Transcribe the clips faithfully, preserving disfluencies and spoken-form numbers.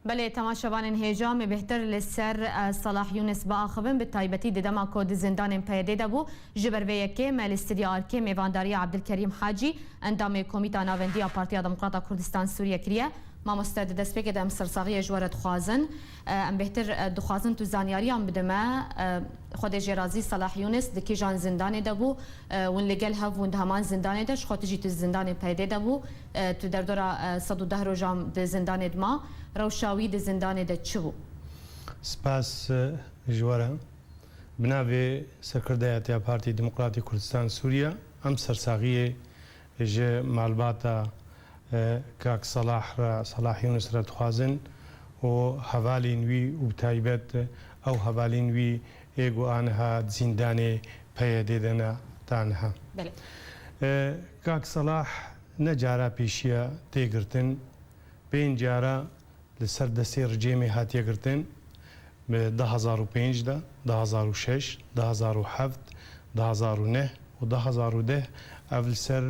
Belê, temaşevanên hêja, me bêhtir li ser, e, Salah Yunus biaxivin, bi taybetî di dema ku di zindanên P Y D'ê de bû. Ji ber vê yekê me li Stûdyo Arkê mêvandariya Abdulkerîm Hacî, endamê Komîta Navendî ya Partiya Demokrata Kurdistan Sûriye kiriye. Mamoste, di destpêkê de em sersaxiyê ji we re dixwazin. E, em bêhtir, e, dixwazin tu zanyariyan bide me. E, Xwedê jê razî, Salah Yunus di kîjan zindanê de bû? E, hûn li gel hev bûn di heman zindanê de, ji xwe tu jî tu zindanê P Y D'ê de bû. E, tu derdora, e, sed û deh rojan di zindanê de ma. Rewşa wî di zindanê de çi bû? Spas, e, ji we re. Bi navê Serkirdeyatiya Partî Demokratî Kurdistan Sûriye, em sersaxiyê ji malbata, e, kak Salah re, Salah Yunus re dixwazin û hevalên wî û bi taybet ew hevalên wî ê ku aniha di zîndanê P Y D'ê de ne, ta niha. Belê. E, kak Salah ne cara pêşiya tê girtin, pênc cara li ser destê ricêmê hatiye girtin. Bi du hezar û pênc de, du hezar û şeş, du hezar û heft, du hezar û neh û du hezar û deh ev li ser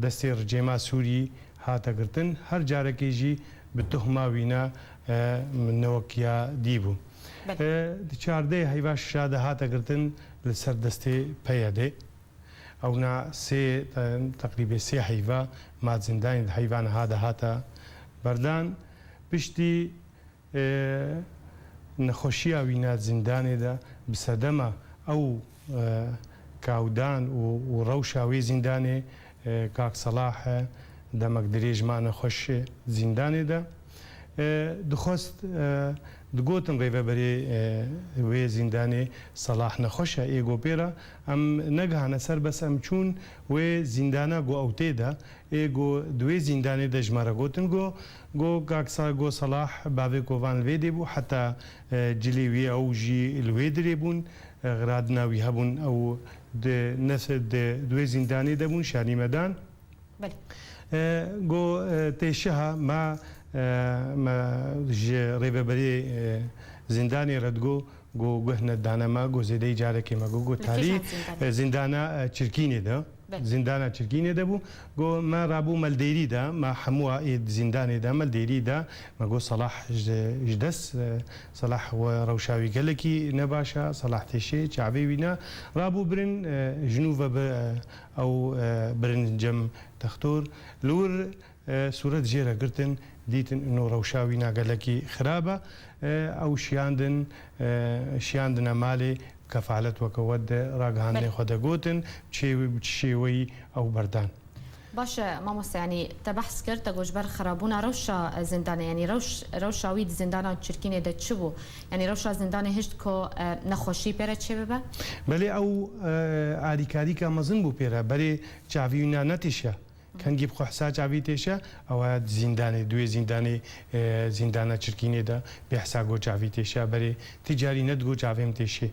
destê ricêma Sûrî hate girtin. Her carekê jî bi tuhma wî ne, e, ne wek ya dî bû. Belê. E, di çardeh heyva şeşa de hate girtin li ser destê P Y D'ê. Ewna sê, te-, teqrîbê sê heyva ma zindanê di heyva niha de hate berdan. Piştî, e, nexweşiya wî na zindanê de bi sedema ew, e, kawdan û, û rewşa wê zindanê, e, kak Salah, e, demek dirêj ma nexweş, e, zindanê de. E, dixwest, e, digotin rêveberê, e, wê zîndanê Salah nexweş e, ê go pê re em negihane ser, bes em çûn wê zîndana go ew tê de, ê go di wê zîndanê de ji me re gotin, go, go kak Sa-, go Salah bavê kovan li vê dê bû, heta, e, cilê wî ew jî li wê dirê bûn, e, xiradina wî hebûn, ew di nef-, di, di wê zîndanê de bûn, şanî me dan. Belê. E, go, e, tê şiha me, e, me ji rêveberê, e, zîndanê re digo, go guh nedane me, go zêdeyî carekê me go, go Li tarî, kîjan zîndanê? E, zîndana, e, Çirkînê de. Belê. Zîndana Çirkînê de bû. Go me rabû me li dêrî de, me hemû ê di zîndanê de, me li dêrî de, me go Salah ji, ji dest, e, Salah we rewşa wî gelekî ne baş e, Salah têşê, çavê wî ne. Rabû birin, e, ji nû ve bi, e, ew, e, birin cem textor. Li wir, e, sûret jê re girtin, dîtin ino rewşa wî na gelekî xirab e. E, ew şiyandin, e, şiyandine malê, kefalet weke we di ragihandinê Belê. xwe de gotin, çê-, bi çi şêweyî ew berdan. Baş e, mamoste, yanî te behs kir, te got ji ber xirabûna rewşa, e, zindanê, yanî rewş-, rewşa wî di zindana Çirkînê de çi bû? Yanî rewşa zindanê hişt ku, e, nexweşî pê re çêbibe? Belê, ew, e, alîkarîka mezin bû pê re, berê çavî wî na netêşe. Kengî bi xwe hisa çavî têşe, ew e di zîndanê, di wê zîndanê, e, zîndana Çirkînê de bê hisa go çavî têşe, berê ti carî ne digo çavê min têşê.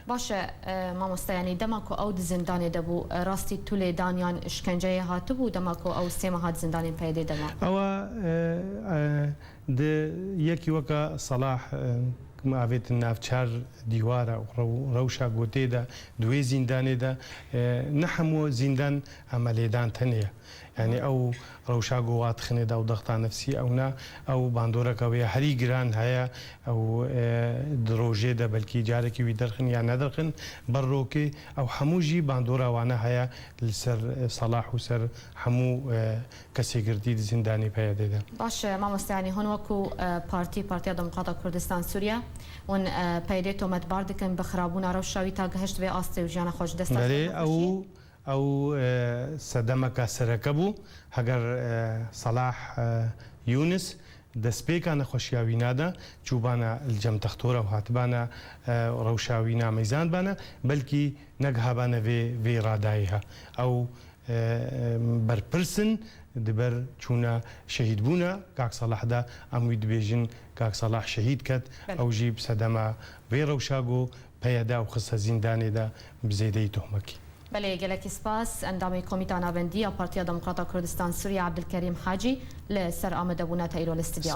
Baş e, e, mamoste, yanî dema ku ew di zindanê de bû, e, rastî tu lê dan yan şkenceyê hatibû dema ku ew sê meha di zindanên P Y D'ê de ma? Ew e, e, di yekî weke Salah, e, avêtin nav çar dîwara û rew-, rewşa gotê de di wê zîndanê de, e, ne hemû zîndan emelêdan tenê ye. Yanî ew rewşa ku wa dixinê de ew dexta nefsî ew ne, ew bandoreka wê herî giran heye, ew, e, di rojê de belkî carekî wî derxin ya nedirxin, ber rokê ew hemû jî bandora wane heye li ser, e, Salah û ser hemû, e, kesê girtî di zîndanê P Y D'ê de. Baş e, mamoste, yanî hûn wekû, e, partî, Partiya Demokrata Kurdistan Sûriye, hûn, e, P Y D'ê tometbar dikin bi xirabûna rewşa wî ta gihişt vê astê û jiyana xwe ji dest da Belê, xwe ew, ew, e, sedemeka sereke bû. Heger, e, Salah, e, Yunus destpêka nexweşiya wî nade, çûbana li cem textora û hatibana, e, rewşa wî nameyzandbana, belkî negihabane vê, vê radayê he. Ew, e, e, berpirs in di ber çûna şehîdbûna kak Salah de, em wî dibêjin kak Salah şehîd ket, Belê. ew jî bi sedema vê rewşa ku P Y D ew xiste zîndanê de bi zêdeyî tohmekî. Belê, gelekî spas. Endamê Komîta Navendî ya Partiya Demokrata Kurdistan Sûriye Abdulkerîm Hacî li ser amadebûna te îro li stûdyo.